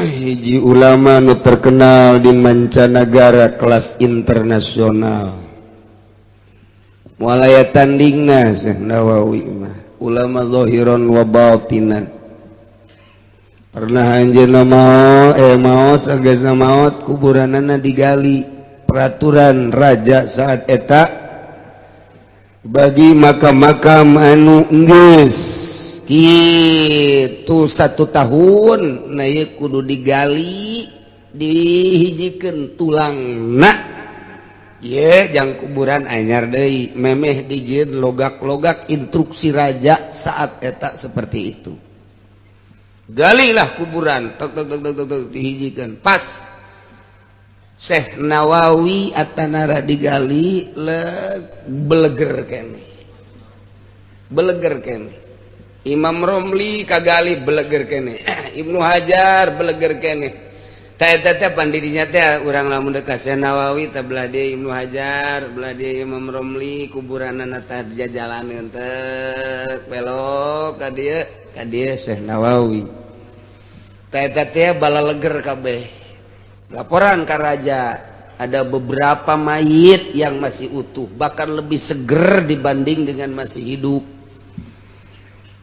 Hiji ulama nu terkenal di mancanagara, kelas internasional, moal aya tandingna Syekh Nawawi mah, ulama zahiran wa batinan. Pernah anjeunna maot, maot, sagesna maot kuburanana digali. Peraturan raja saat eta, bagi makam-makam anu geus kitu satu tahun, nah ieu kudu digali, dihijikeun tulangna. Ye jang kuburan anyar deui, memeh dijieun logak-logak. Instruksi raja saat eta seperti itu. Galilah kuburan, tok tok tok tok tok, dihijikeun. Pas Syekh Nawawi atanara digali, le beleger kene, beleger kene. Imam Romli kagali, beleger kene. Ibnu Hajar beleger kene. Teh teh pandidinya teh urang lamun dekat Syekh Nawawi teh, belah dieu Ibnu Hajar, belah dieu Imam Romli, kuburanana teh jajalaneun teh belok ka dieu, ka dieu Syekh Nawawi. Teh teh balaleger kabeh. Laporan ke raja, ada beberapa mayit yang masih utuh, bahkan lebih seger dibanding dengan masih hidup.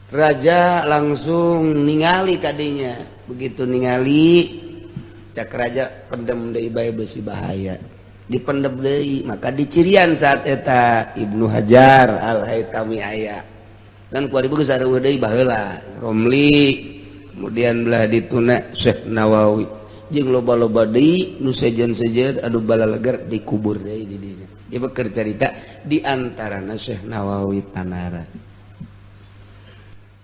Raja langsung ningali tadinya. Begitu ningali, cak raja, "Pendem deui bae, besi bahaya." Dipendem deui, maka dicirian saat eta Ibnu Hajar Al Haitami aya dan ku geus sareueuh deui baheula Romli, kemudian belah dituna Syekh Nawawi jeung loba-loba deui nu sejen-sejen. Aduh, balaleger, dikubur deui di dinya. Ieu keur carita di antarana Syekh Nawawi tanara.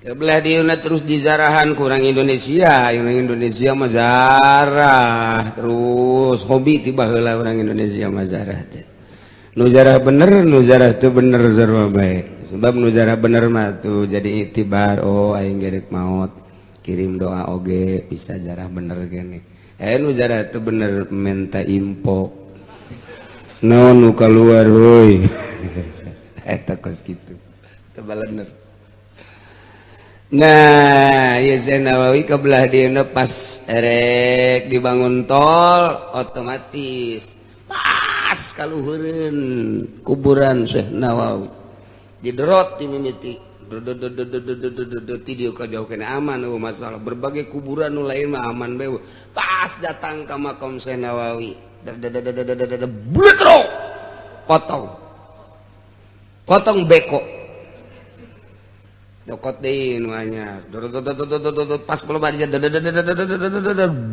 Belah dieuna terus dizarahan ku urang Indonesia. Orang Indonesia mah zarah terus, hobi ti baheula orang Indonesia mah zarah teh. Nu zarah bener, nu zarah teu bener, sarua bae. Sebab nu zarah bener mah tuh jadi itibar, "Oh, aing gerek maot, kirim doa oge bisa." Zarah bener gini. Nu zarah teu bener minta info naon nu keluar euy, eta kos kitu teu balener. Nah, ya Syekh Nawawi ke belah dieuna pas erek dibangun tol, otomatis pas kaluhureun kuburan Syekh Nawawi. Diderot di mimiti. Ti dieu ka jauh kene aman, euweuh masalah. Berbagai kuburan nu lain mah aman bae. Pas datang ka makam Syekh Nawawi, bletrok, potong. Potong beko, nyokot deui nu anyar, pas keluar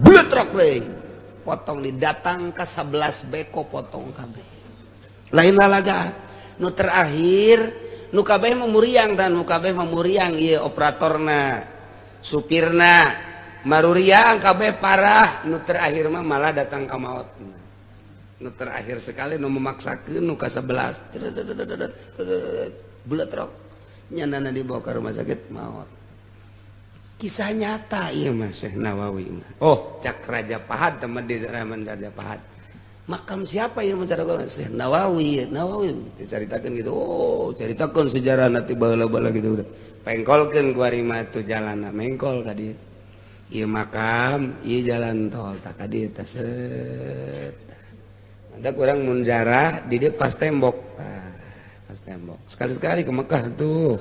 bletrok deui, potong. Didatang ke 11 beko, potong kabeh, lain lalagaan. Nu terakhir nu kabeh mah muriang, dan nu kabeh mah muriang ieu, operatorna, supirna maruriang kabeh parah. Nu terakhir mah malah datang ka maot. Nu terakhir sekali nu memaksakeun, nu ka 11, bletrok, nyanana dibawa ke rumah sakit, maut. Kisah nyata iya mah Syekh Nawawi mah. "Oh," cak Raja Pahad, teman di zaman Raja Pahad, "makam siapa yang mencari Syekh Nawawi?" Nawawi diceritakan gitu. Oh, ceritakan sejarah nanti baheula-baheula gitu. Udah pengkolkeun ku ari mah tuh jalan mengkol tadi. Ieu makam, ieu jalan tol, tak ka dieu teh set. Ada kurang mun jarah di dia pas tembok. Ah, pas tembok. Sekali-sekali ke Mekah tuh.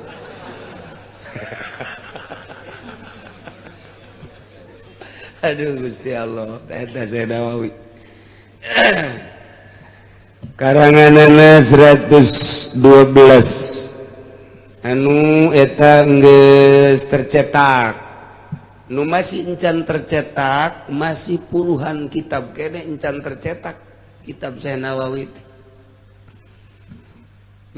Aduh Gusti Allah, eta Syekh Nawawi. Karanganana 112 anu eta geus tercetak. Nu masih encan tercetak masih puluhan kitab kene encan tercetak kitab Syekh Nawawi teh.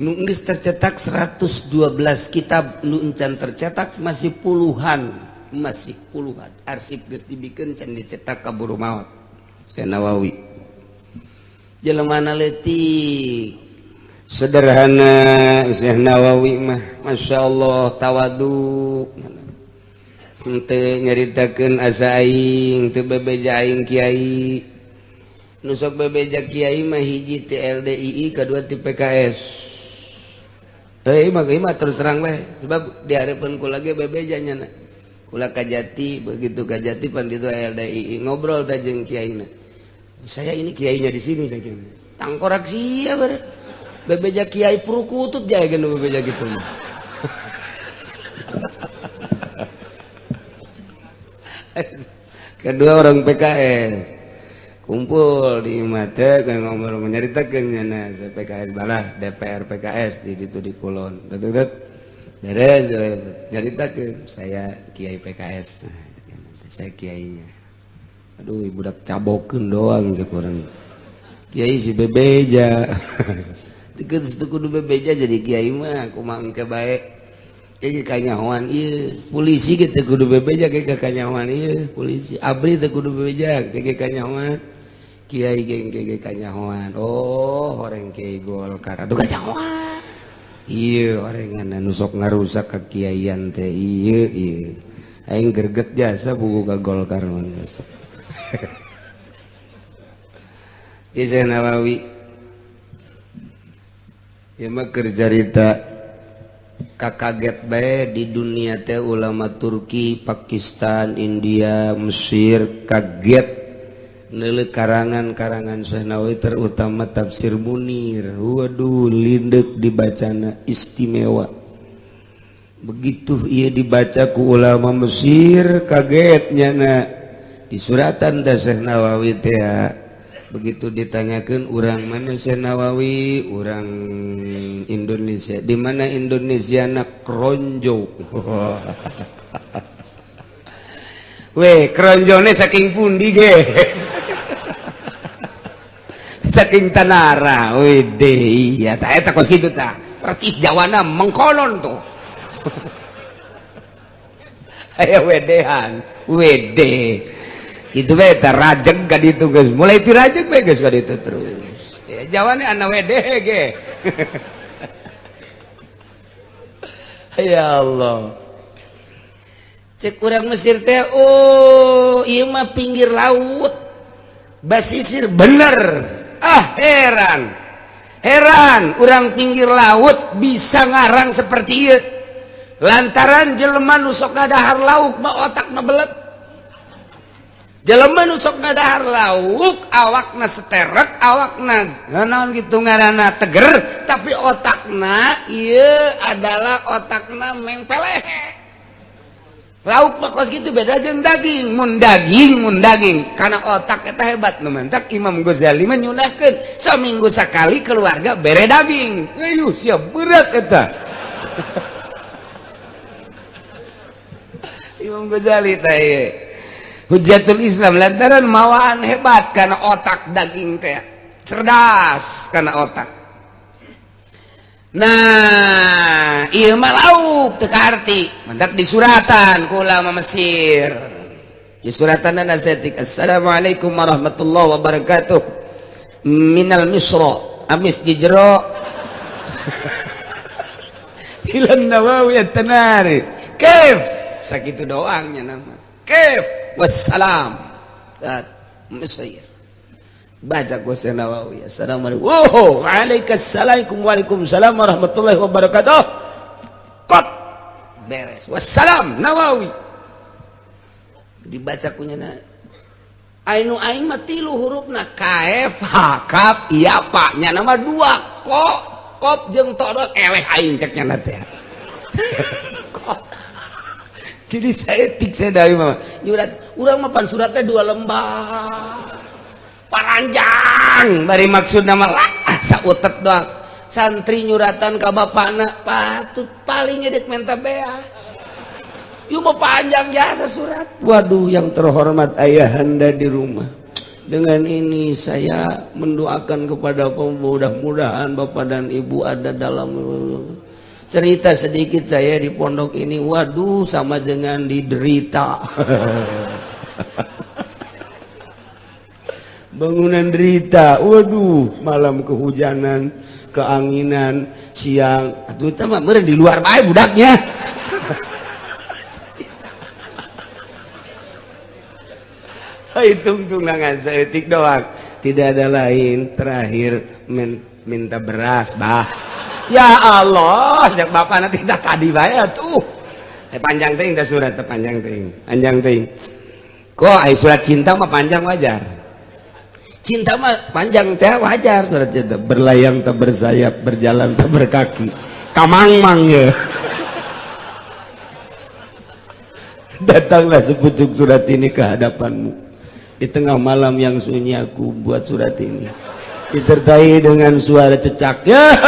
Nu geus tercetak 112 kitab, nu encan tercetak masih puluhan, masih puluhan. Arsip geus dibikin, can dicetak, kaburu maot Syekh Nawawi. Jelema leutik, sederhana Syekh Nawawi mah, Masya Allah, tawadu. Henteu nyaritakeun asa aing teu bebeja aing kiai. Nu sok bebeja kiai mah hiji ti LDII, kedua ti PKS. Heuh mah, mah terus terang we, sebab di hareupeun kula ge bebeja nya. Kula Kajati, begitu Kajati pan ditu aya LDII, ngobrol teh jeung kiaina. Saya ini kiainya di sini, saya kira. Tangkorak sia ber. Bebeja kiai perukutut jaya geus bebeja gitu mah. Kedua orang PKS kumpul di imah teh ngobrol menyaritakeun nya PKS balah DPR PKS di ditu di Kulon. Beres nyaritakeun saya kiai PKS. Nah, saya kiainya. Aduh, budak cabokeun doang cek urang. Kiai si bebeja. Teu kudu bebeja jadi kiai mah kumaha engke bae. Kayak kanyahoan ieu polisi gitu kudu bebeja kayak kanyahoan ieu polisi abri teu kudu bebeja kayak kanyahoan kiai geng kayak kanyahoan oh orang kiai Golkar aduh kanyahoan ieu orengan anu sok ngarusak kekiaian teh ieu ieu aing greget jasa buku ka Golkar mah sok. Ieu Nawawi ieu mah keur carita kaget bae di dunia teh ulama Turki, Pakistan, India, Mesir kaget neuleuh karangan-karangan Syekh Nawawi terutama tafsir Munir. Waduh, lindeuk dibacana istimewa. Begitu ieu dibaca ku ulama Mesir kaget nyana di suratan teh Syekh Nawawi teh. Begitu ditanyakan orang mana Syekh Nawawi, orang Indonesia. Di mana Indonesia nak Kronjo. Weh, kronjone saking pundi ge? Saking Tanara. Wede, iya tah eta kos kitu tah. Percis Jawana mengkolon tuh. Aya wedehan, wede. Itu bae tah rajeg ka ditu geus. Mulai ti rajeg bae geus ka ditu terus. Ya Jawane ana wede ge. Ya Allah. Cek urang Mesir teh oh ieu mah pinggir laut. Basisir bener. Ah heran. Heran urang pinggir laut bisa ngarang seperti ieu. Lantaran jelema nu sok ngadahar lauk mah otakna belet. Jelema nu sok ngadahar lauk awakna seterek, awakna naon kitu ngaranna teger, tapi otakna ieu adalah otakna mengpeleh. Lauk mah kos kitu beda jeung daging, mun daging karena otak eta hebat nu mantak Imam Ghazali mah nyunahkeun saminggu sakali keluarga bere daging. Ayuh siap berat eta. Imam Ghazali teh ieu Hujjatul Islam lantaran mawaan hebat karena otak daging teh cerdas karena otak. Nah ieu mah lauk teu kaarti mendak disuratan ku ulama Mesir. Disuratan nasetik assalamualaikum warahmatullahi wabarakatuh minal misra amis jijro ilan Nawawi at-Tanari kaif sakitu doangnya nama kaif wassalam Mesir. Baca ku Syekh Nawawi assalamualaikum. Oh, waalaikumsalam waalaikumsalam warahmatullahi wabarakatuh. Kot beres. Wassalam Nawawi. Dibaca kunyana ainu aing mah tilu hurufna kaef ha kaf iya pa nya nama dua ko kop jeung todot eleh aing cek nya teh. Kop. Jadi saya tik saya dari mama nyurat urang mah pan suratnya 2 lembar paranjang bari maksud nama lah sautet doang santri nyuratan ka bapana patut paling edek menta beas yuk mau panjang jasa surat. Waduh yang terhormat ayahanda di rumah, dengan ini saya mendoakan kepada mudah-mudahan bapak dan ibu ada dalam cerita sedikit saya di pondok ini, waduh sama dengan diderita. Bangunan derita, waduh malam kehujanan, keanginan, siang, atuh eta mah meureun di luar bae budaknya. Hitung tunangan saeutik doang, tidak ada lain. Terakhir minta beras, bah. Ya Allah, cek bapak nanti tadi bae tuh. Panjang teuing teh surat teh panjang teuing. Panjang teuing. Kok ai surat cinta mah panjang wajar. Cinta mah panjang teh wajar surat cinta. Berlayang tak bersayap, berjalan tak berkaki. Kamangmang ya. Datanglah sepucuk surat ini ke hadapanmu. Di tengah malam yang sunyi aku buat surat ini. Disertai dengan suara cecak. Ya.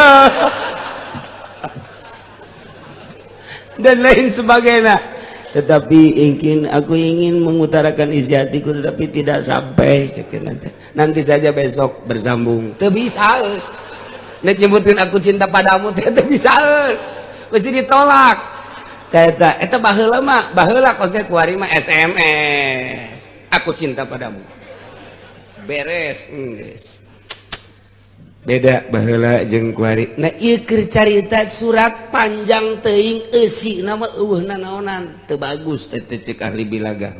Dan lain sebagainya. Tetapi ingin aku ingin mengutarakan isi hatiku tetapi tidak sampai. Nanti saja besok bersambung. Teu bisa. Nek nyebutin aku cinta padamu teh teu bisa. Mesti ditolak. Eta eta baheula mah, baheula kos teh kuari mah SMS. Aku cinta padamu. Beres geus. Beda baheula jeung kuari. Nah ieu keur carita surat panjang teuing eusina mah eueuh nanaonan, teu bagus teh ceuk ahli balaghah.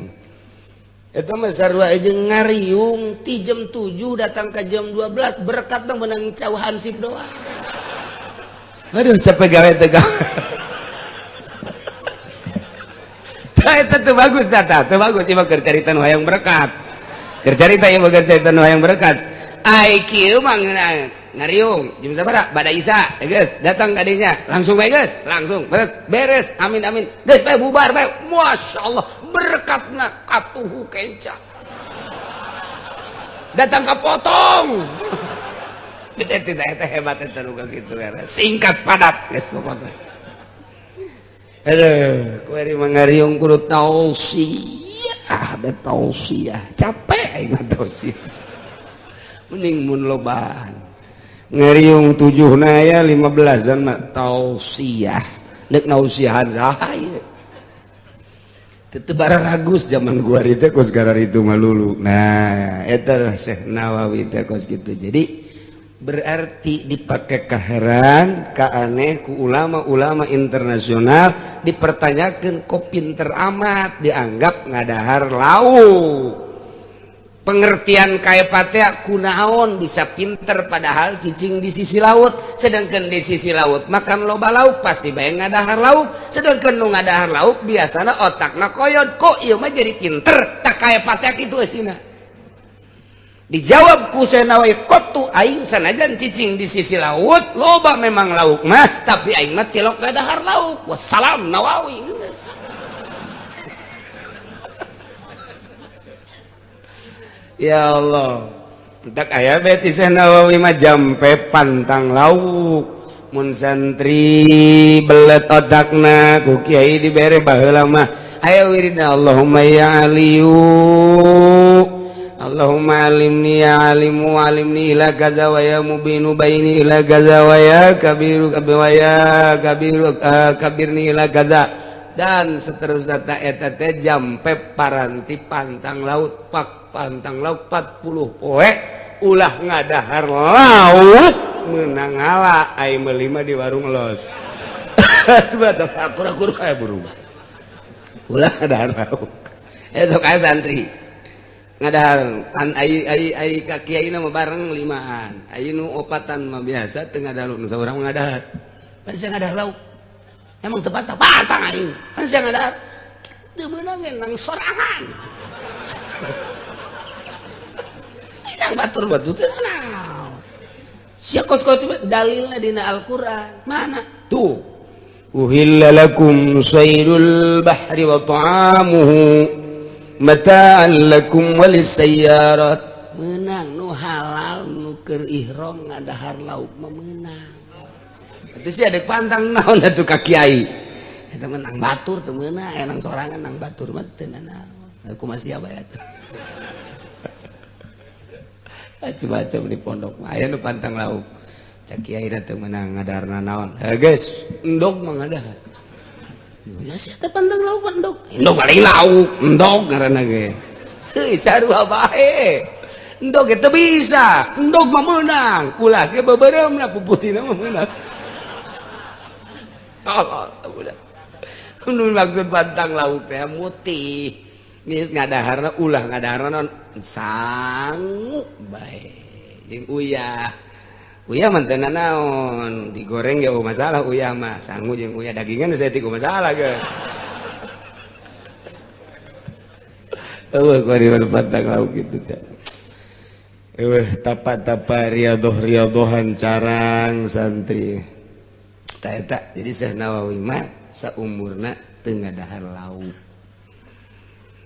Eta mah sarua jeung ngariung ti jam 7 datang ke jam 12 berkat teh meunang cau hansip doang. Aduh capek gawe teh gawe. Tah eta teu bagus data, teu bagus ieu mah keur carita nu hayang berkat. Keur carita ieu mah keur carita nu hayang berkat. Ai kieu mah ngariung jam sabaraha bada isya, geus datang ka dinya, langsung bae geus, langsung beres, beres, amin amin. Geus bae bubar bae. Masyaallah berkatna katuhu kenca. Datang ka potong. Gede tidak eta hebat eta nu kitu singkat padat geus pokokna. Aduh, kuari mangariung kudu tausiah, da tausiah. Capek aing mah tausiah. Mending mun lobaan. Ngariung 7 na ya 15 dan mah tausiah. Deuk nausiahan saha ieu? Teu bararagus zaman gua teh kos itu mah lulu. Nah, eta Syekh Nawawi teh kos kitu. Jadi berarti dipakai kaheran kaaneh ku ulama-ulama internasional dipertanyakan kok pinter amat dianggap ngadahar lauk. Pengertian kaepatea kunaon bisa pinter padahal cicing di sisi laut, sedangkan di sisi laut makan loba lauk pasti bae ngadahar lauk, sedangkan nu ngadahar lauk biasana otakna koyod kok ieu mah jadi pinter tak kaepatea kitu eusina. Dijawab ku Syekh Nawawi kotu aing sanajan cicing di sisi laut loba memang lauk mah tapi aing mah tilok ngadahar lauk. Wassalam Nawawi. Ya Allah, tak aya beti Syekh Nawawi mah jampe pantang lauk. Mun santri belet otakna ku kiai dibere baheula mah aya wiridna Allahumma ya aliyu Allahumma alimni ya alimu alimni ila kaza wa ya mubinu baini ila kaza wa ya kabiru wa ya kabiru kabirni ila kaza dan seterusnya ta eta teh jampe paranti pantang laut pak pantang laut 40 poe ulah ngadahar laut meunang ngala ai meuli mah di warung los. Akur-akur aya burung ulah ngadahar lauk eta sok aya santri ngadahar kan ai ai ai ka kiai mah bareng limaan ai nu opatan mah biasa teu ngadahar nu saurang ngadahar kan sia ngadahar lauk emang teu patang aing kan sia ngadahar teu meunang nang sorangan nang batur batu teu naon sia kos-kos dalilna dina Al-Qur'an mana tuh uhilla lakum saydul bahri wa ta'amuhu mata'an lakum walisayyarat menang nu halal nu keur ihram ngadahar lauk mah meunang itu sih ada pantang naon atuh ka kiai eta menang batur teu meunang nang sorangan nang batur mah teu nanaon aku masih bae atuh macam-macam di pondok mah aya nu pantang lauk cak kiai teu meunang ngadarna naon heuh geus endog mah ngadahar. Ya sia teh pantang lauk endog. Endog paling lauk, endog ngaranna ge. Heuy sarua bae. Endog ge teu bisa, endog mah meunang. Ulah ge beubeuremna puputina mah meunang. Tolol udah. Nu maksud pantang lauk teh mutih. Geus ngadaharna ulah ngadaharna naon sangu bae. Jeung uyah. Uyah mah teu nanaon, digoreng ge eueuh masalah uyah mah, sangu jeung uyah dagingan saya tigu masalah ge. Eueuh kuari pantang lauk kitu teh. Eueuh tapa-tapa riadoh-riadohan carang santri. Tah eta jadi Syekh Nawawi mah saumurna teu ngadahar lauk.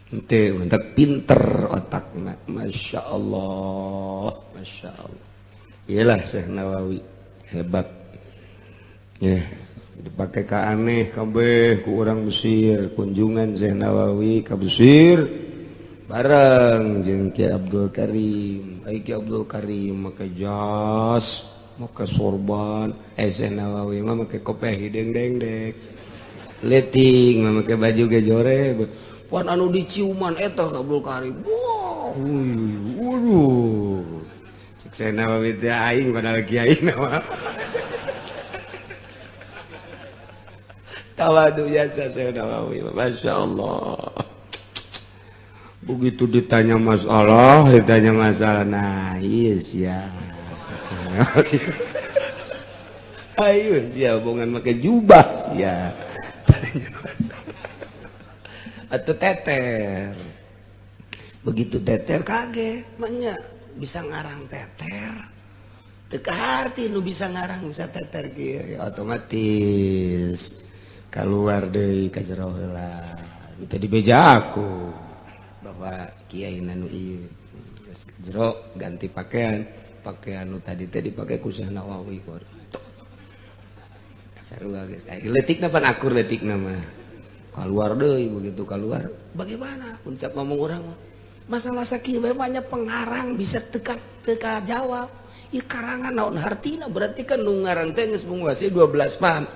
Henteu mentak pinter otakna. Masya Allah, Masya Allah. Iyalah Syekh Nawawi hebat. Ya, dipakai ka aneh kabeh ku urang Mesir, kunjungan Syekh Nawawi ka Mesir bareng jeung Ki Abdul Karim. Ai Ki Abdul Karim make jas, make sorban, Syekh Nawawi mah make kopiah hideung dengdek. Leutik mah make baju ge jore. Pan anu diciuman eta Ki Abdul Karim. Wah, waduh. Cek Syekh Nawawi teh aing padahal kiai mah. Tawadu jasa Syekh Nawawi, Masya Allah. Begitu ditanya masalah, nah iya sia. Ayo sia, bongan make jubah sia. Tanya masalah. Atau teter. Begitu teter kaget, maknya bisa ngarang teter. Teu kaharti nu bisa ngarang bisa teter kieu, ya otomatis keluar deui ka jero heula. Teu dibeja aku bahwa kiai nu ieu geus jero ganti pakaian, pakaian nu tadi teh dipake ku Syekh Nawawi. Sarua geus. Leutikna pan akur leutikna mah. Keluar deui, begitu keluar bagaimana puncak ngomong urang mah. Masa-masa kieu bae banyak pengarang bisa teka teka jawab. Ieu karangan naon hartina, berarti kan nu ngarang teh geus menguasai 12 paham.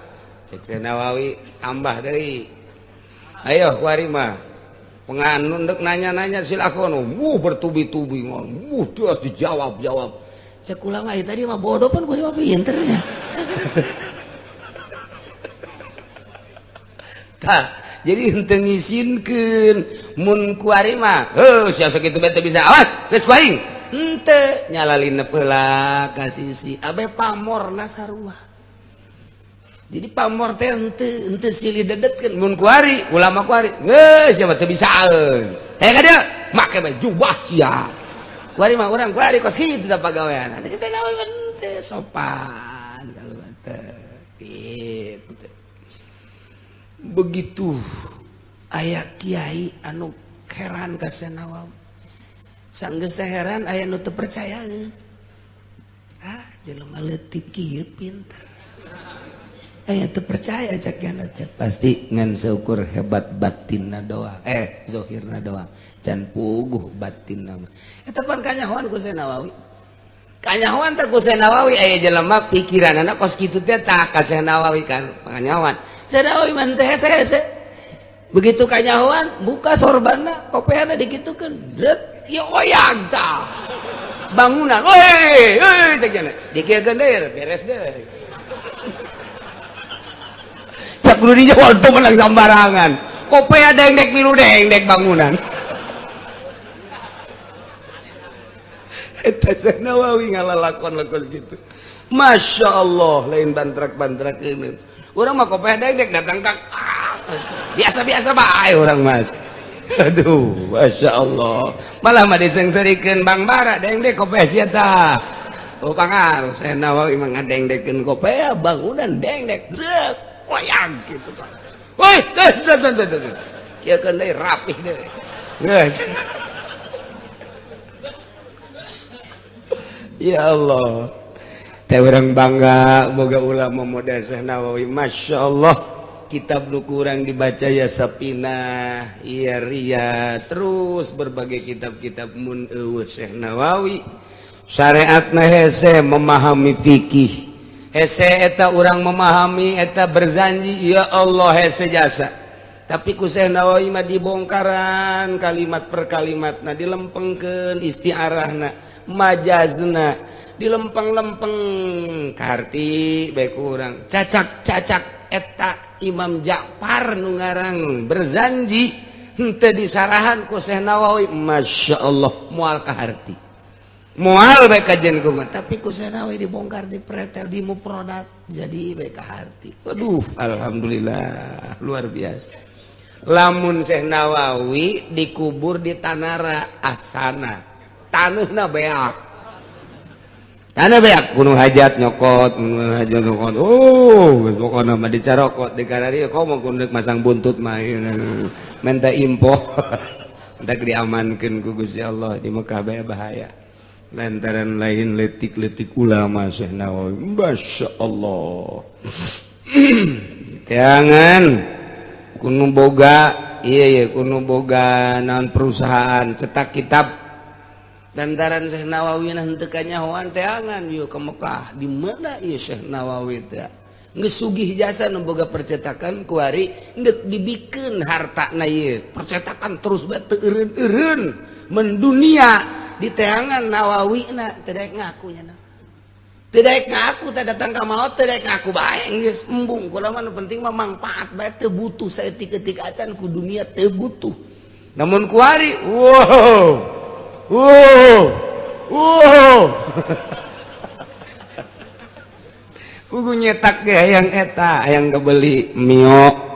Cek Syekh Nawawi tambah deui. Ayo kuari mah. Penganun dek nanya-nanya silakon. Wuh bertubi-tubi ngomong. Wuh terus dijawab-jawab. Cek ulama ieu tadi mah bodoh pun kuari mah pinternya. Tah, jadi henteu ngisinkeun mun kuari mah. Heuh sia sakitu bae teu bisa. Awas, geus ku aing. Henteu nyalalinep heula ka sisi. Abe pamorna sarua. Jadi pamor teh henteu silih dedetkeun mun kuari ulama kuari geus nya mah teu bisaeun. Heh ka dieu make bae jubah sia. Kuari mah urang kuari kos kitu da pagawean. Teh Syekh Nawawi teh sopan kalau teh kitu. Begitu aya kiai anu heran ka Syekh Nawawi. Sanggeus heran aya nu teu percayaeun. Ah, jelema leutik kieu pinter. Aya teu percaya cak teh pasti ngan seukur hebat batinna doang, zohirna doang, can puguh batinna mah. Eta pan kanyahoan ku Syekh Nawawi. Kanyahoan teh ku Syekh Nawawi aya jelema pikiranana kos kitu teh tah ka Syekh Nawawi kan kanyahoan. Syekh Nawawi mah teh hese-hese. Begitu kanyahoan buka sorbanna, kopeana dikitukeun, dret ieu oyag tah. Bangunan, weh, euy cak nya. Dikieukeun deui beres deui. Cak kudu dijawab tuh menang sembarangan. Kopea dengdek milu dengdek bangunan. Eta Syekh Nawawi ngalalakon-lakon gitu. Masya Allah, lain bantrak-bantrak ini. Urang mah kopea dengdek datang ka biasa-biasa bae urang mah. Aduh, Masya Allah. Malah mah disengserikeun Bang Bara dengdek kopea sia tah. Oh pangaruh Syekh Nawawi mah ngadengdekeun kopea bangunan dengdek drek. Wayang gitu kan. Woi, teh teh teh teh teh. Kieu keun deui rapih deui. Geus. Ya Allah. Teh urang bangga boga ulama model Syekh Nawawi. Masya Allah. Kitab nu kurang dibaca ya Sapinah, ya Ria, terus berbagai kitab-kitab mun eueuh Syekh Nawawi. Syariatna hese memahami fikih. Hese eta urang memahami eta berzanji ya Allah hese jasa. Tapi ku Syekh Nawawi mah dibongkaran kalimat per kalimatna, dilempengkeun istiarahna, majazna, dilempeng-lempeng karti bae ku urang. Cacak-cacak eta Imam Ja'far nu ngarang berzanji henteu disarahan ku Syekh Nawawi, Masya Allah moal kaharti. Moal bae kajen kumaha, tapi ku Syekh Nawawi dibongkar, dipretel, dimuprodat jadi bae kaharti. Aduh, alhamdulillah luar biasa. Lamun Syekh Nawawi dikubur di Tanara Asana, taneuhna beak, tanah beak, ku nu hajat nyokot, nu hajat nyokot. Oh, pokokna mah dicarokot di kararieu, komo ku deuk masang buntut mah minta info. Entak diamankeun ku Gusti Allah, di Mekah bae bahaya lantaran lain letik-letik ulama Syekh Nawawi. Masya Allah, jangan ku nu boga, iya, ku nu boga naon, perusahaan cetak kitab, lantaran Syekh Nawawi henteu kanyahoan, teangan yuk ke Mekah. Di mana ieu Syekh Nawawi teh? Geus sugih jasa nu boga percetakan, kuari geus dibikeun hartana ieu percetakan, terus bae teu eureun-eureun mendunia. Diteangan Nawawi na, teu daek ngaku nya, teu daek ngaku teh, datang ka maot teu daek ngaku bae. Geus embung, kula mah nu penting mah mangpaat bae, teu butuh saeutik-eutik acan ku dunia, teu butuh. Namun kuari, wow, kudu nyetak ge hayang eta, hayang kebeli Mio,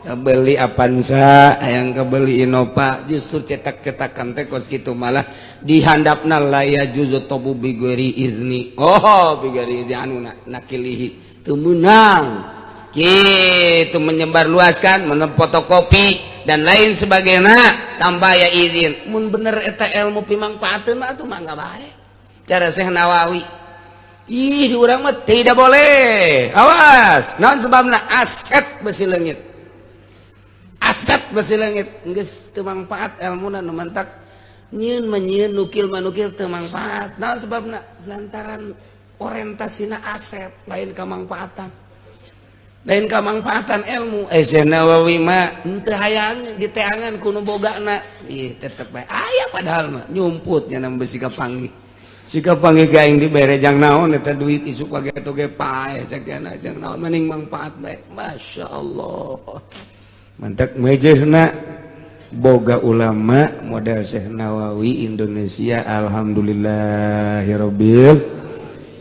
kebeli Avanza, hayang kebeli Innova. Justru cetak-cetakan teh kos kitu malah dihandapna la yajuzu tabu bighairi izni. Oh, bighairi izni anu nakilihi teu meunang gitu menyebar luaskan, fotokopi dan lain sebagainya tanpa ya izin. Mun bener eta ilmu pimangfaateun mah atuh mangga bae. Cara Syekh Nawawi, ih, di urang mah tidak boleh. Awas, naon sebabna? Aset besi leungit, aset besi leungit. Geus teu mangfaat ilmuna, nu mantak nyieun mah nyieun, nukil mah nukil, teu mangfaat. Naon sebabna? Lantaran orientasina aset, lain kamangfaatan, lain kamangfaatan ilmu. Eh, Syekh Nawawi mah henteu hayang diteangan ku nu bogana. Ih, tetep bae aya, padahal mah nyumput nya besi kapanggih. Jika panggih ka aing dibere jang naon eta duit, isuk page toge pae sakiana, jang naon, mending mangfaat bae. Masya Allah, mantak mejehna boga ulama model Syekh Nawawi Indonesia. Alhamdulillahirabbil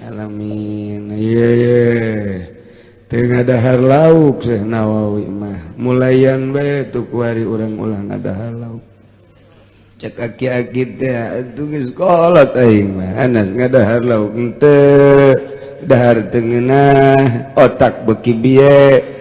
alamin. Ye ye, teu ngadahar lauk Syekh Nawawi mah, mulayan bae tuh kuari urang ulah ngadahar lauk. Cek aki-aki teh atuh geus kolot, aing mah Anas ngadahar lauk henteu, dahar teu ngeunah, otak beuki bieu.